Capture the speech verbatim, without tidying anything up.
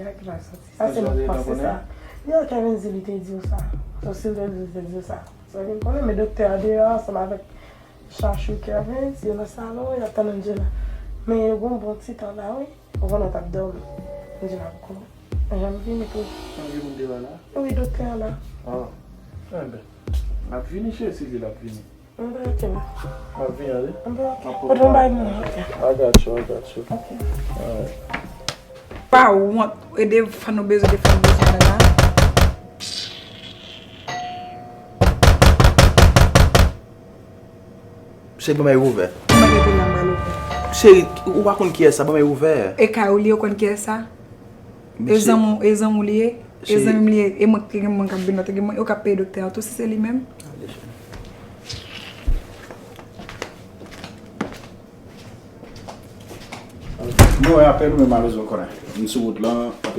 Sa se mwen k panse sa. Yo, Kevin di li te di w sa. So, si l te di, li te di w sa. Sa vin konnen, men doktè a deyò ansanm avèk Chachou Kevin, yo nan salon, y ap tann Angela. Men yo gon bon ti tan la, wi. Ou konnen w t ap dòmi. Angela poko janm vini tou. Yon moun deyò la? Wi, doktè a la. Ah. Enben, l ap vini, cheri, si l di l ap vini. Mwen pa oke. M ap vini ale. Mwen pa oke. Kote mwen bay moun, oke. I got you, I got you. Oke. Alright. Pa wont, e defann nou bezwen defann nou bezwen la. Se ban bay ouvè. Mwen gen pou nan bay ouvè. Cheri, ou pa konn kiyès sa, ban bay ouvè. E kay ou li, ou konn kiyès sa? E zanmi, e zanmi li ye, e zanmi li ye, e mwen ki gen mwen k ap vin la, te gen mwen, yo k ap peye doktè an tou, si se li menm. Mwen wè apèl ou, men malezman konnen m sou wout lan.